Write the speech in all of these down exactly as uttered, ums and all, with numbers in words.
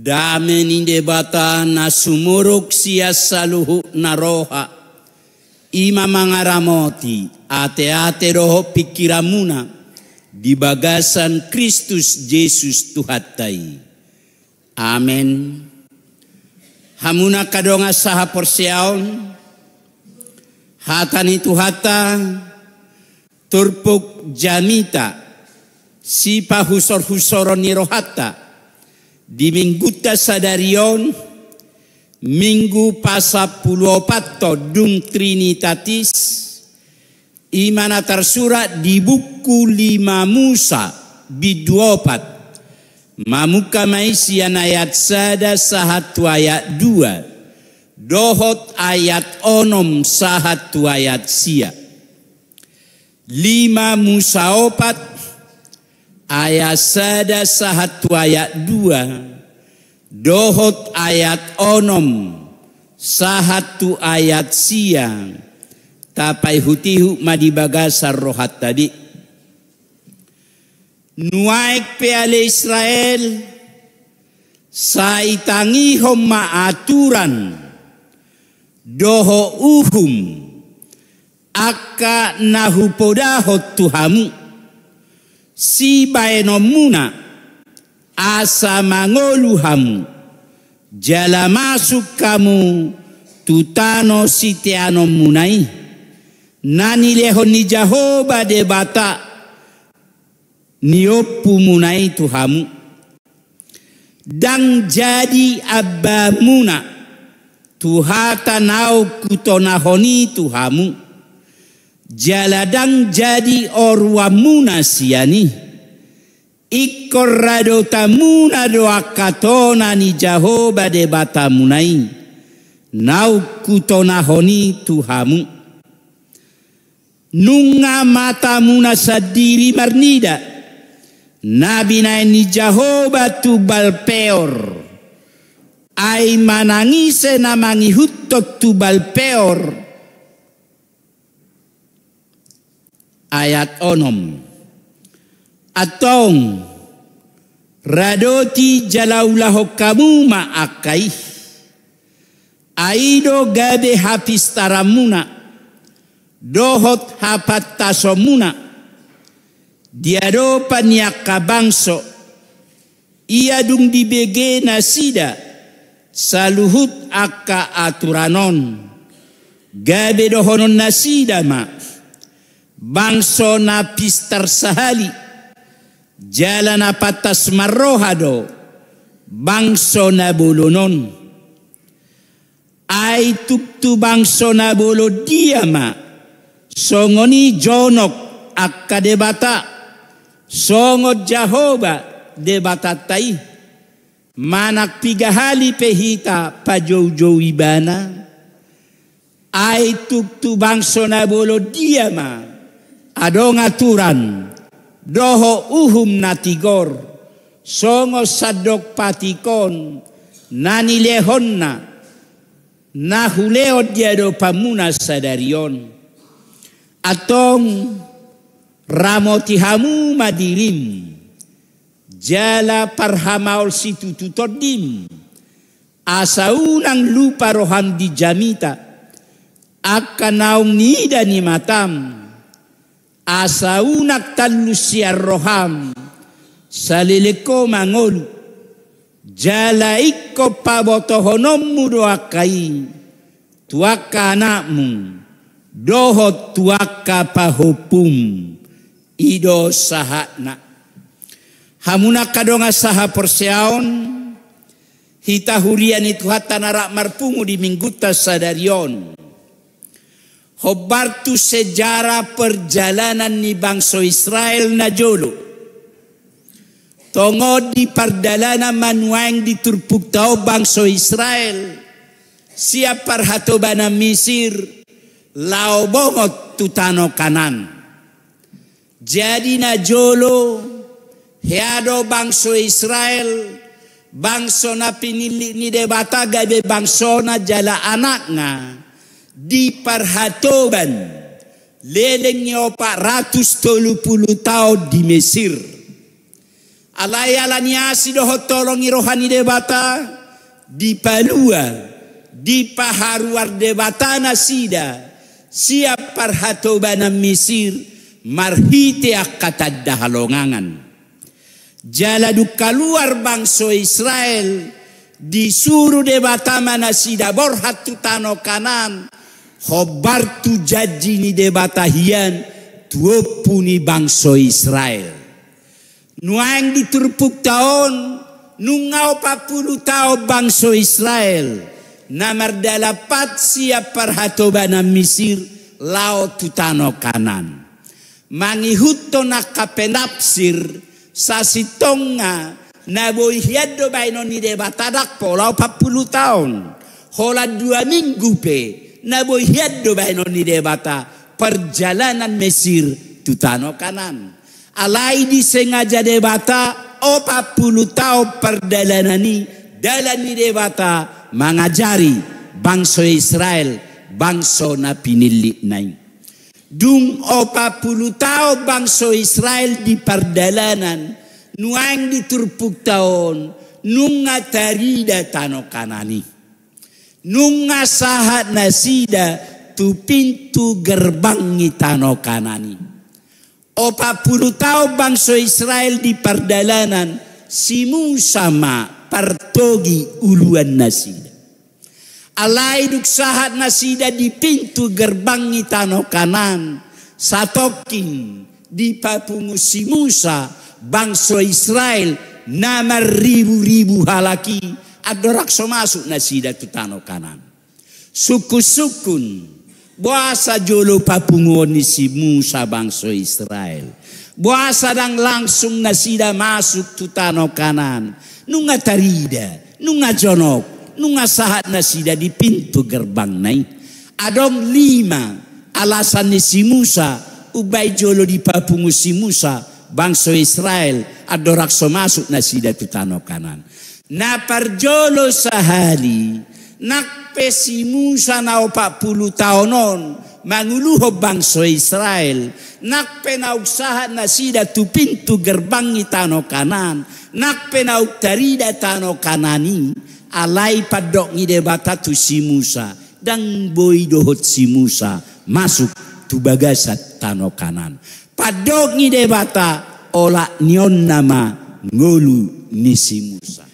Dame ni Debata na sumurung sian saluhut na roha, i ma mangaramoti ateate dohot pingkiranmuna di bagasan Kristus Jesus Tuhanta i. Amen. Hamu angka dongan sahaporseaon, hata ni Tuhanta, turpuk jamita, sipahusorhusoron ni rohanta di Minggunta sadari on, Minggu pasampuluopat dung Trinitatis, i ma na tarsurat di buku Lima Musa, bindu opat. Mamungka ma i sian ayat sada sahat tu ayat dua, dohot ayat onom sahat tu ayat sia. Lima Musa opat, ayat sada sahat tu ayat dua, dohot ayat onom sahat tu ayat sia. Tapaihutihut ma di bagasan rohanta be. Nuaeng pe ale Israel, sai tangihon ma aturan dohot uhum angka na hupodahon tu hamu sibaenonmuna, asa mangolu hamu jala masuk hamu tu tano siteanonmuna i, na nilehon ni Jahowa Debata ni ompumuna i tu hamu. Ndang jadi ambamuna tu hata naung hutonahon i tu hamu, jala ndang jadi oruanmuna sian i. Ingkon radotanmuna do angka tona ni Jahowa Debatamuna i, naung hutonahon i tu hamu. Nunga matamuna sandiri marnida na binahen ni Jahowa tu Baal Peor. Ai manang ise na mangihuthon tu Baal Peor. Ayat onom. Antong, radoti jala ulahon hamu ma angka i. Ai i do gabe hapistaranmuna dohot hapantasonmuna di adopan ni angka bangso, ia dung dibege nasida saluhut angka aturan on, gabe dohonon nasida ma: Bangso na pistar sahali jala na pantas marroha do bangso na bolon on. Ai tung tu bangso na bolon dia ma songon i jonok angka debata, songon Jahowa Debatanta i, manang piga hali pe hita pajoujou Ibana? Ai tung tu bangso na bolon dia ma adong aturan dohot uhum na tigor, songon sandok patik on na nilehonna na hulehon di adopanmuna sadari on. Antong, ramoti hamu ma dirim jala parhamaol situtu tondim, asa unang lupa roham di jamita angka naung niida ni matam, asa unang tallus sian roham saleleng ho mangolu, jala ingkon pabotohononmu do angka i tu angka anakmu dohot tu angka pahompum. I do sahatna. Hamu angka dongan sahaporseaon, hita huria ni Tuhanta na rap marpungu di Minggunta sadari on, hombar tu sejarah perjalanan ni bangso Israel na jolo. Tongon di pardalanan ma nuaeng di turpukta on bangso Israel sian parhatobanan Misir laho bongot tu tano Kanaan. Jadi na jolo, hea do bangso Israel, bangso na pinillit ni Debata gabe bangsona jala anakna, diparhatoban leleng ni opat ratus tolu pulu taon di Mesir. Alai ala ni asi dohot holong ni roha ni Debata, dipalua, dipaharuar Debata nasida sian parhatobanan Misir marhite angka tanda halongangan. Jala dung kaluar bangso Israel, disuru Debata ma nasida borhat tu tano Kanaan, hombar tu janji ni Debata hian tu ompu ni bangso Israel. Nuaeng di turpukta on, nunga opat pulu taon bangso Israel na mardalan pat sian parhatobanan Misir laho tu tano Kanaan. Mangihuthon angka penafsir, sasintongna na boi hian do bahenon ni Debata ndang pola opat pulu taon. Holan dua minggu pe na boi hian do bahenon ni Debata parjalanan Misir tu tano Kanaan. Alai disengaja Debata opat pulu taon pardalanan i, dalan ni Debata mangajari bangso Israel, bangso na pinillitna i. Dung opat pulu taon bangso Israel di pardalanan, nuaeng di turpukta on, nunga tarida tano Kanaan i. Nunga sahat nasida tu pintu gerbang ni tano Kanaan i. Opat pulu taon bangso Israel di pardalanan, si Musa ma partogi uluan nasida. Alai dung sahat nasida di pintu gerbang ni tano Kanaan, satongkin dipapungu si Musa bangso Israel na marribu-ribu halak i, andorang so masuk nasida tu tano Kanaan. Sungkun-sungkun, boasa jolo papunguon ni si Musa bangso Israel? Boasa ndang langsung nasida masuk tu tano Kanaan? Nunga tarida, nunga jonok, nunga sahat nasida di pintu gerbangna i. Adong lima alasan ni si Musa, umbaen jolo dipapungu si Musa bangso Israel, andorang so masuk nasida tu tano Kanaan. Na parjolo sahali, nang pe si Musa na opat pulu taon on manguluhon bangso Israel, nang pe naung sahat nasida tu pintu gerbang ni tano Kanaan, nang pe naung tarida tano Kanaan i, alai pandok ni Debata tu si Musa, ndang boi dohot si Musa masuk tu bagasan tano Kanaan. Pandok ni Debata, olat ni on nama ngolu ni si Musa.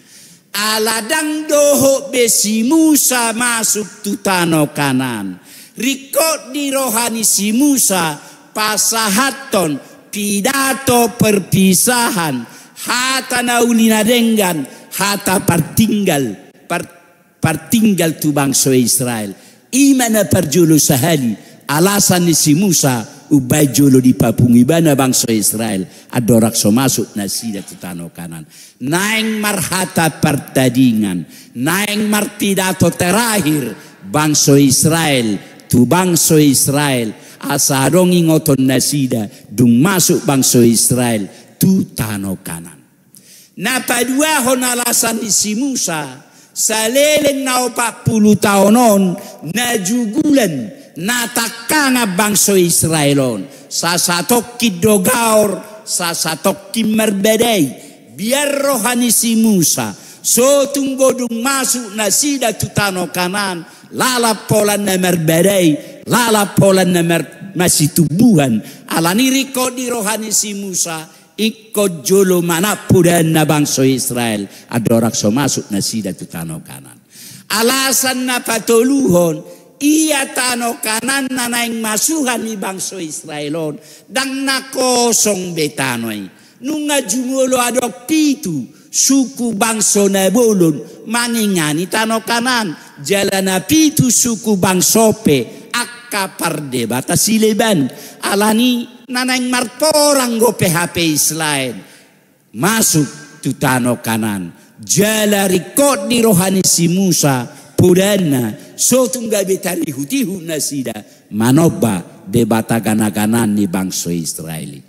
Ala ndang dohot be si Musa masuk tu tano Kanaan, ringkot di roha ni si Musa pasahathon pidato perpisahan, hata na uli na denggan, hata partinggal, par-, partinggal tu bangso Israel. I ma na parjolo sahali alasan ni si Musa umbaen jolo dipapungu ibana bangso Israel andorang so masuk nasida tu tano Kanaan. Naeng marhata partadingan, naeng marpidato terakhir bangso Israel tu bangso Israel, asa adong ingoton nasida dung masuk bangso Israel tu tano Kanaan. Na paduahon alasan ni si Musa, saleleng na opat pulu taon on na jugulan, na tangkangan bangso Israel on, sasatongkin do gaor, sasatongkin marbadai. Biar roha ni si Musa, so tung godung masuk nasida tu tano Kanaan, lalap holan na marbadai, lalap holan na mar-, masitumbuhan. Alani ringkot di roha ni si Musa, ingkon jolo manang podaanna bangso Israel andorang so masuk nasida tu tano Kanaan. Alasan na patoluhon, ia tano Kanaan na naeng masuhan ni bangso Israel on, ndang na kosong be tano i. Nunga jumolo adong pitu suku bangso na bolon mangingani tano Kanaan, jala na pitu suku bangso pe angka pardebata sileban. Alani na naeng marporang dope hape Israel masuk tu tano Kanaan. Jala ringkot di roha ni si Musa, podaanna, so tung gabe tarihutihut nasida manomba debata ganaganaan ni bangso Israel i.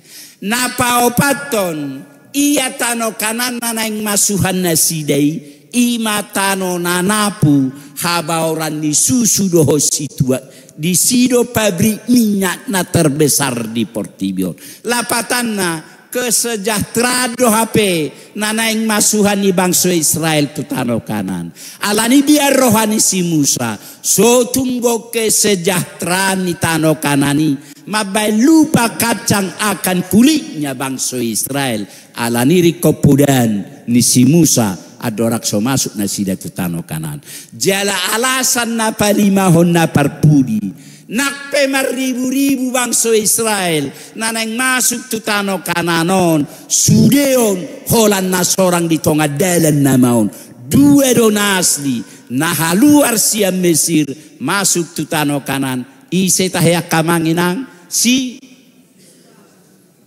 Na paopathon, ia tano Kanaan na naeng masuhan nasida i, i ma tano na napu habaoran ni susu dohot situak. Disi do pabrik minyak na terbesar di portibi on. Lapatanna, Kesejahteraan do hape na naeng masuhan ni bangso Israel tu tano Kanaan. Alani i biar roha ni si Musa, so tung dong kesejahteraan ni tano Kanaan i mambahen lupa kacang akan kulitnya bangso Israel. Alani i ringkot podan ni si Musa andorang so masuk nasida tu tano Kanaan. Jala alasan na palimahon na parpudi, nang pe marriburibu bangso Israel na naeng masuk tu tano Kanaan on, sude on holan na sorang di tonga dalan nama on. Dua do na asli, na haluar sian Mesir masuk tu tano Kanaan. Ise tahe angka amang inang? Si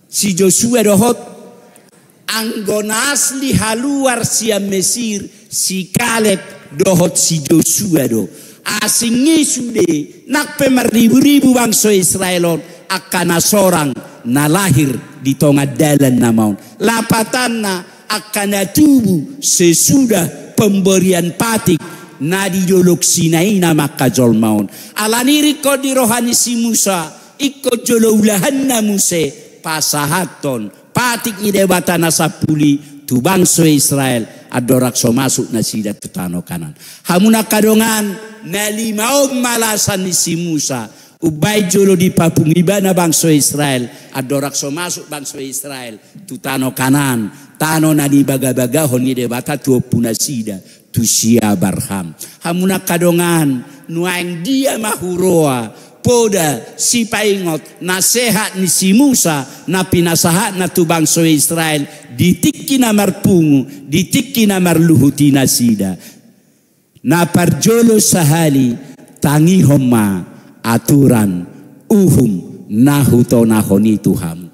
si Josua dohot. Anggo na asli haluar sian Mesir, si Kaleb dohot si Josua do. Asing i sude, nang pe marriburibu bangso Israel on, angka na sorang na lahir di tonga dalan nama on. Lapatanna, angka na tubu sesudah pemberian patik na di Dolok Sinai nama angka jolma on. Alani i ringkot di roha ni si Musa, ingkon jolo ulahanna muse pasahathon patik ni Debata na sampulu i tu bangso Israel andorang so masuk nasida tu tano Kanaan. Hamu angka dongan, na lima on ma alasan ni si Musa umbahen jolo dipapung ibana bangso Israel andorang so masuk bangso Israel tu tano Kanaan, tano na nibagabagahon ni Debata tu ompu nasida, tu si Abraham. Hamu angka dongan, nuaeng dia ma huroha poda sipaingot nasehat ni si Musa na pinasahatna tu bangso Israel di tingki na marpungu, di tingki na marluhut i nasida. Na parjolo sahali, tangihon ma aturan, uhum na hutonahon i tu hamu.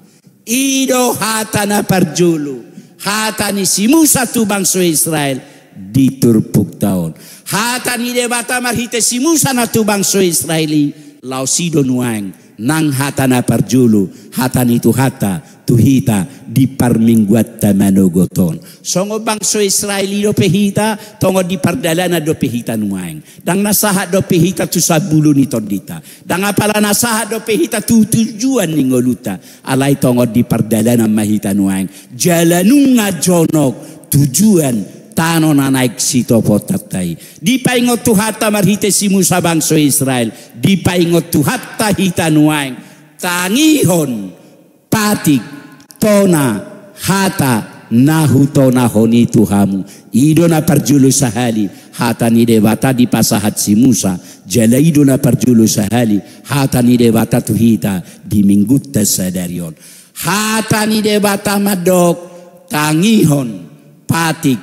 I do hata na parjolo, hata ni si Musa tu bangso Israel di turpukta on. Hata ni Debata marhite si Musa na tu bangso Israel i, laos i do nuaeng nang hata na parjolo, hata ni Tuhanta tu hita di parmingguanta manogot on. Songon bangso Israel i dope hita, tongon di pardalanan dope hita nuaeng. Ndang na sahat dope hita tu sambulu ni tondinta. Ndang apala na sahat dope hita tu tujuan ni ngolunta. Alai tongon di pardalanan ma hita nuaeng. Jala nunga jonok tujuan tano na naeng sitopotanta i. Dipaingot Tuhanta marhite si Musa bangso Israel. Dipaingot Tuhanta hita nuaeng. Tangihon patik, tona, hata na hutonahon i tu hamu. I do na parjolo sahali hata ni Debata dipasahat si Musa. Jala i do na parjolo sahali hata ni Debata tu hita di minggunta sadari on. Hata ni Debata mandok, tangihon patik,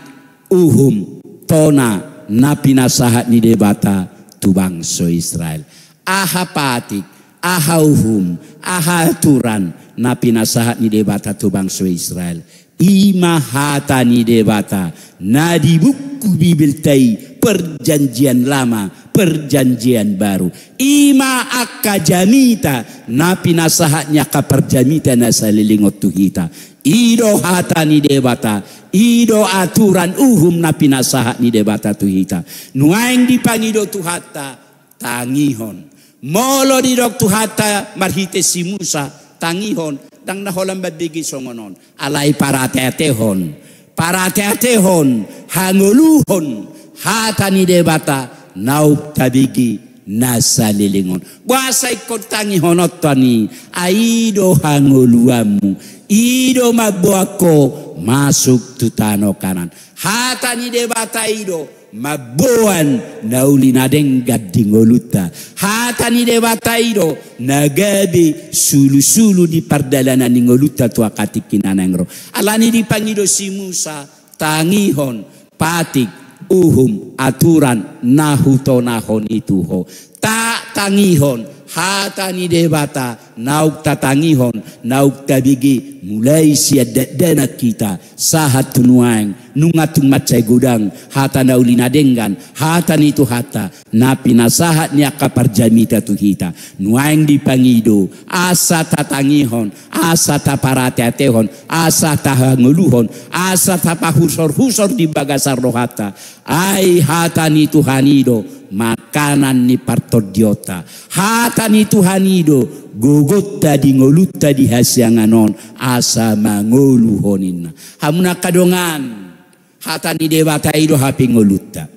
uhum, tona na pinasahat ni Debata tu bangso Israel. Aha patik, aha uhum, aha aturan na pinasahat ni Debata tu bangso Israel? I ma hata ni Debata na di buku Bibelta i, Perjanjian Lama, Perjanjian Baru. I ma angka jamita na pinasahat ni angka parjamita na saleleng on tu hita. I do hata ni Debata, i do aturan, uhum na pinasahat ni Debata tu hita. Nuaeng dipangido Tuhanta, tangihon. Molo didok Tuhanta marhite si Musa, tangihon, ndang na holan mambege songon on. Alai parateatehon. Parateatehon, hangoluhon hata ni Debata naung tabege na saleleng on. Boasa ingkon tangihononta i? Ai i do hangoluanmu, i do mamboan ho masuk tu tano Kanaan. Hata ni Debata i do mamboan na uli na denggan di ngolunta. Hata ni Debata i do na gabe sulusulu di pardalanan ni ngolunta tu angka tingki na naeng ro. Alani dipangido si Musa, tangihon patik, uhum, aturan na hutonahon i tu ho. Ta tangihon hata ni Debata, naung tatangihon, naung tabege mulai sian dakdanak hita sahat tu nuaeng, nunga tung mansai godang hata na uli na denggan, hata ni Tuhanta na pinasahat ni angka parjamita tu hita. Nuaeng dipangido, asa tatangihon, asa taparateatehon, asa tahangoluhon, asa tapahusorhusor di bagasan rohanta. Ai hata ni Tuhan i do makanan ni partondionta. Hata ni Tuhan i do gogonta di ngolunta di hasiangan on, asa mangolu ho ninna. Hamu na angka dongan, hata ni Debata i do hape ngolunta.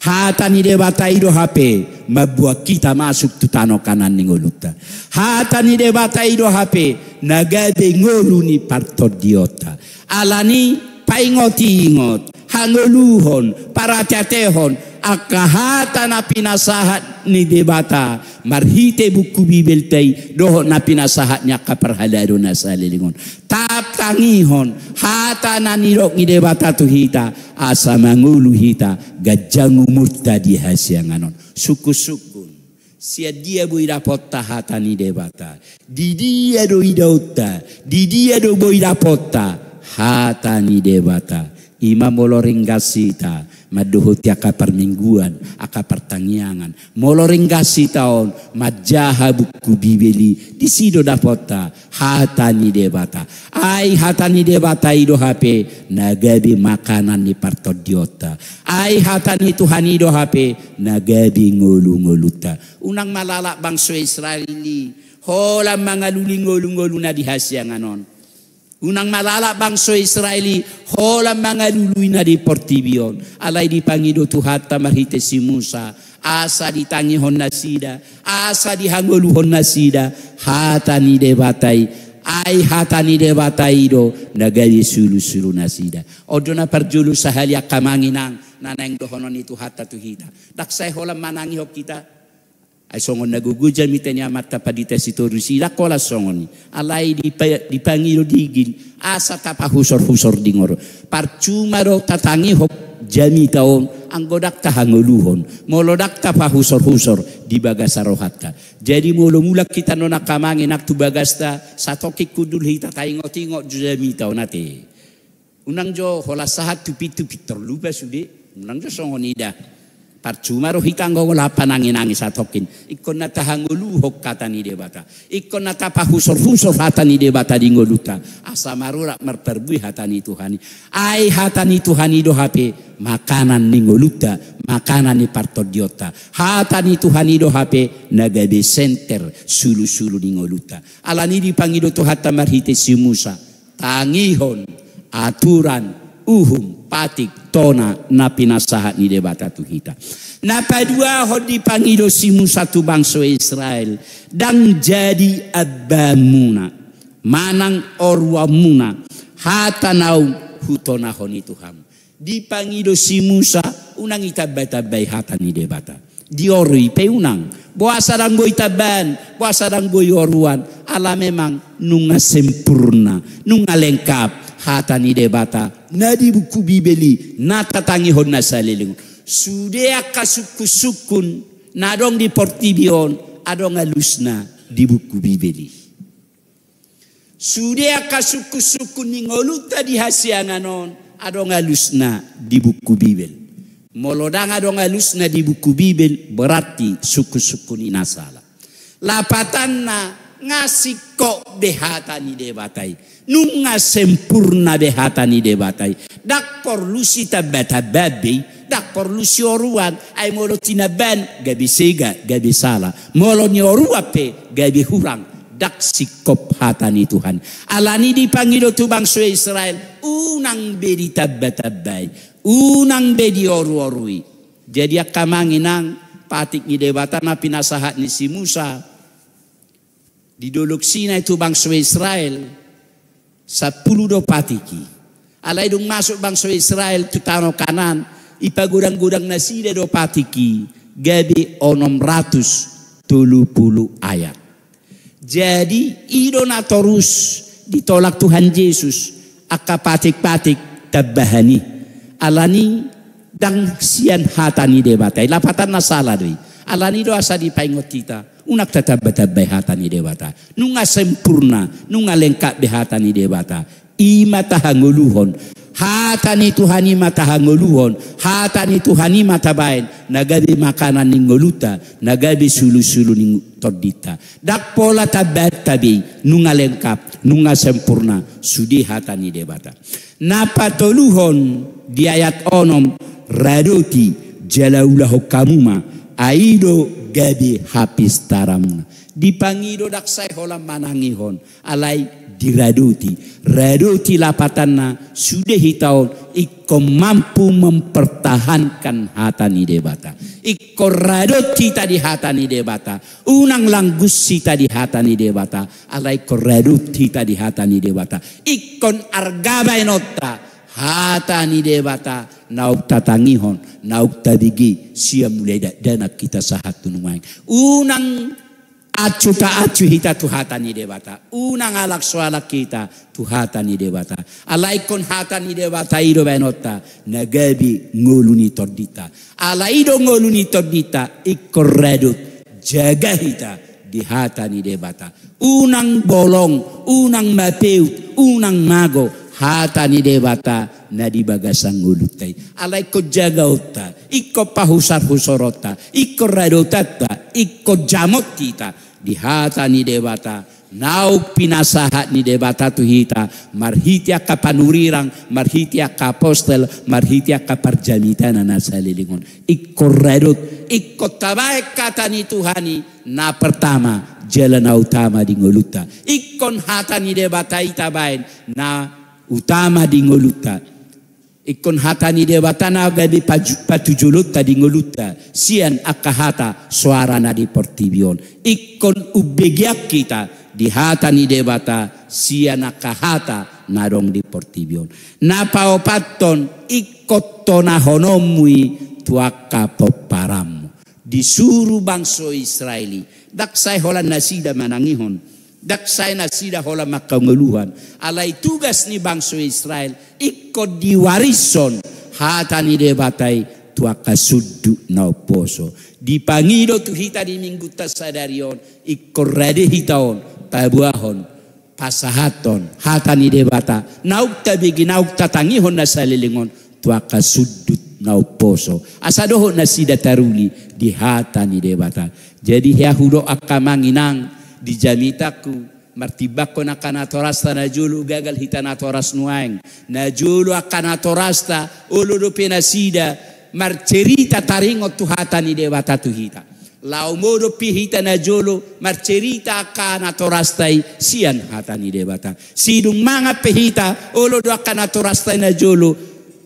Hata ni Debata i do hape mamboan hita masuk tu tano Kanaan ni ngolunta. Hata ni Debata i do hape na gabe ngolu ni partondionta. Alani paingot-ingot, hangoluhon, parateatehon angka hata na pinasahat ni Debata marhite buku Bibelta i dohot na pinasahat ni angka parhalado na saleleng on. Tatangihon hata na nidok ni Debata tu hita, asa mangolu hita ganjang umurta di hasiangan on. Sungkun-sungkun, sian dia boi dapotta hata ni Debata? Di dia do idaonta? Di dia do boi dapotta hata ni Debata? Ima molo ringgas hita mandohoti angka parmingguan, angka partangiangan, molo ringgas hita on manjaha buku Bibel i, disi do dapotta hata ni Debata. Ai hata ni Debata i do hape na gabe makanan ni partondionta. Ai hata ni Tuhan i do hape na gabe ngolu-ngolunta. Unang malalap bangso Israel i holan mangalului ngolu-ngoluna di hasiangan on. Unang malalap bangso Israel i holan mangalului na di portibi on. Alai dipangido Tuhanta marhite si Musa, asa ditangihon nasida, asa dihangoluhon nasida hata ni Debata i. Ai hata ni Debata i do na gabe sulu-sulu nasida. On do na parjolo sahali angka amang inang na naeng dohonon ni Tuhanta tu hita. Ndang sai holan manangihon hita. Ai songon na gogo jamita ni amanta Pandita Sitorus i, ndang holan songon i. Alai dipa-, dipangido digil asa tapahusor-husor di ngolu. Parcuma do tatangihon jamita on anggo ndang tahangoluhon, molo ndang tapahusor-husor di bagasan rohanta. Jadi molo mulak hita nuaeng angka amang inang tu bagasta, satongkin hundul hita taingot-ingot jo jamita on ate. Unang jo holan sahat tu pintu pintor lupa sude. Unang jo songon i da. Parcuma do hita anggo holan panangi-nangi satongkin. Ingkon na tahangoluhon hata ni Debata. Ingkon na tapahusor-husor hata ni Debata di ngolunta. Asa marurat marparbue hata ni Tuhan i. Ai hata ni Tuhan i do hape makanan ni ngolunta, makanan ni partondionta. Hata ni Tuhan i do hape na gabe senter sulu-sulu ni ngolunta. Alani dipangido Tuhanta marhite si Musa. Tangihon aturan, uhum, patik, tona na pinasahat ni Debata tu hita. Na paduahon dipangido si Musa tu bangso Israel, ndang jadi ambaanmuna manang oruanmuna hata naung hutonahon i tu hamu. Dipangido si Musa, unang itamba-tambai hata ni Debata. Diorui pe unang. Boasa ndang boi tambaan, boasa ndang boi oruan, ala memang nunga sempurna, nunga lengkap hata ni Debata na di buku Bibel i, na tatangihon na saleleng on. Sude angka sungkun-sungkun na adong di portibi on, adong alusna di buku Bibel i. Sude angka sungkun-sungkun ni ngolunta di hasiangan on, adong alusna di buku Bibel. Molo ndang adong alusna di buku Bibel, berarti sungkun-sungkun i na sala. Lapatanna, nga singkop be hata ni Debata i. Nunga sempurna be hata ni Debata i. Ndang porlu sitamba-tambaan be i, ndang porlu sioruan, ai molo tinambaan, gabe sega, gabe sala. Molo nioruan pe, gabe hurang, ndang singkop hata ni Tuhan. Alani dipangido tu bangso Israel, unang be ditamba-tambai, unang be dioru-orui. Jadi angka amang inang, patik ni Debata na pinasahat ni si Musa, di Dolok Sinai tu bangso Israel, sampulu do patik i. Alai dung masuk bangso Israel tu tano Kanaan, ipagodang-godang nasida do patik i, gabe onom ratus tolu pulu ayat. Jadi, i do na torus ditolak Tuhan Jesus, angka patik-patik tambahan i. Alani ndang sian hata ni Debata i, lapatanna sala do i. Alani do asa dipaingot hita, unang tatamba-tambai hata ni Debata. Nunga sempurna, nunga lengkap be hata ni Debata. I ma tahangoluhon. Hata ni Tuhan i ma tahangoluhon. Hata ni Tuhan i ma tabaen. Na gabe makanan ni ngolunta, na gabe sulu-sulu ni tondinta. Ndang pola tambaanta be i, nunga lengkap, nunga sempurna, sude hata ni Debata. Na patoluhon di ayat onom, radoti jala ulahon hamu ma Ai do gabe hapistaramna. Dipangido ndang sai holan manangihon, alai diradoti. Radoti lapatanna, sude hita on ingkon mampu mempertahankan hata ni Debata. Ingkon radot hita di hata ni Debata. Unang langgus hita di hata ni Debata. Alai ingkon radot hita di hata ni Debata. Ingkon arga baenonta hata ni Debata naung tatangihon, naung tabege sian mulai dakdanak hita sahat tu nuaeng. Unang acu taacu hita tu hata ni Debata. Unang alak so alak hita tu hata ni Debata. Alai ingkon hata ni Debata i do baenonta na gabe ngolu ni tondinta. Alai i do ngolu ni tondinta, ingkon radot, jaga hita di hata ni Debata. Unang bolong, unang mapeut, unang mago hata ni Debata na di bagasan ngolunta i. Alai ingkon jagaonta, ingkon pahusarhusaronta, ingkon radotanta, ingkon jamot hita di hata ni Debata naung pinasahat ni Debata tu hita marhite angka panurirang, marhite angka apostel, marhite angka parjamitana na saleleng on. Ingkon radot, ingkon tabaen hata ni Tuhan i na pertama jala na utama di ngolunta. Ingkon hata ni Debata i tabaen na utama di ngolunta. Ingkon hata ni Debata na gabe paju-, patujolonta di ngolunta sian angka hata soara na di portibi on. Ingkon umbegean hita di hata ni Debata sian angka hata na adong di portibi on. Na paopathon, ingkon tonahononmu i tu angka pomparanmu. Disuru bangso Israel i. Ndang sai holan nasida manangihon. Ndang sai nasida holan mangkangoluhan. Alai tugas ni bangso Israel ingkon diwarishon hata ni Debata i tu angka sundut na umposo. Dipangido tu hita di minggunta sadari on, ingkon rade hita on, taboahon, pasahathon hata ni Debata naung tabege, naung tatangihon na saleleng on tu angka sundut na umposo. Asa dohot nasida taruli di hata ni Debata. Jadi hea hudok angka amang inang di jamitangku, martimbangkon angka natorasta najolo, gagal hita natoras nuaeng. Najolo angka natorasta, olo dope nasida marcerita taringot tu hata ni Debata tu hita. Laho modom pe hita najolo marcerita angka natorasta i sian hata ni Debata. Sidung mangan pe hita, olo do angka natorasta i najolo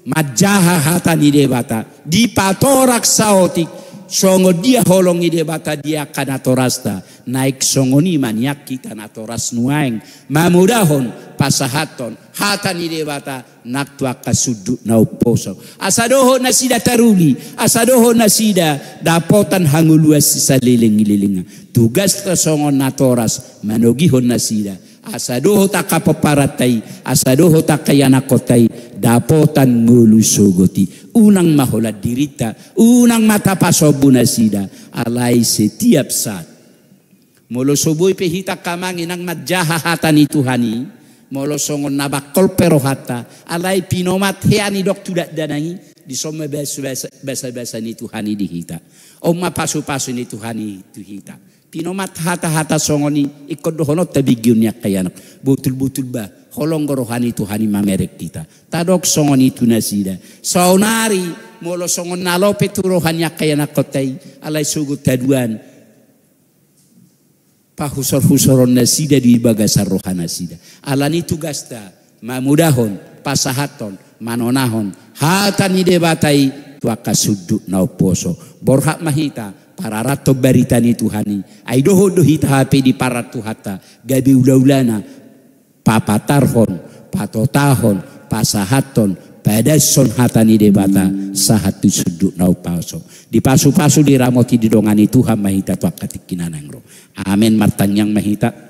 manjaha hata ni Debata. Dipatorang saotik songon dia holong ni Debata di angka natorasta. Naeng songon i ma nian hita natoras nuaeng, mamodahon pasahathon hata ni Debata nang tu angka sundut na umposo. Asa dohot nasida taruli, asa dohot nasida dapotan hangoluan sisaleleng ni lelengna. Tugasta songon natoras manogihon nasida. Asa dohot angka pomparanta i, asa dohot angka ianakkonta i dapotan ngolu sogot i. Unang ma holan dirinta, unang ma tapasombu nasida, alai setiap saat. Molo so boi pe hita angka amang inang manjaha hata ni Tuhan i, molo songon na bangkol pe rohanta, alai pinomat hea nidok tu dakdanak i, dison ma basa-basa, basa-basa ni Tuhan i di hita. On ma pasu-pasu ni Tuhan i tu hita. Pinomat hata-hata songon i, ingkon dohononta binggion ni angka ianak. Botul-botul bah, holong do roha ni Tuhan i mamereng hita. Tadok songon i tu nasida. Saonari, molo songon na lope tu roha ni angka ianakkonta i, alai sogot haduan pahusor-husoron nasida di bagasan roha nasida. Alani tugasta, mamodahon, pasahathon, manonahon hata ni Debata i tu angka sundut na umposo. Borhat ma hita pararathon barita ni Tuhan i. Ai dohot do hita hape diparar Tuhanta gabe ula-ulana, papatarhon, patotahon, pasahathon, padashon hata ni Debata sahat tu sundut na umposo. Dipasu-pasu, diramoti, didongani Tuhan ma hita tu angka tingki na naeng ro. Amen. Martangiang ma hita.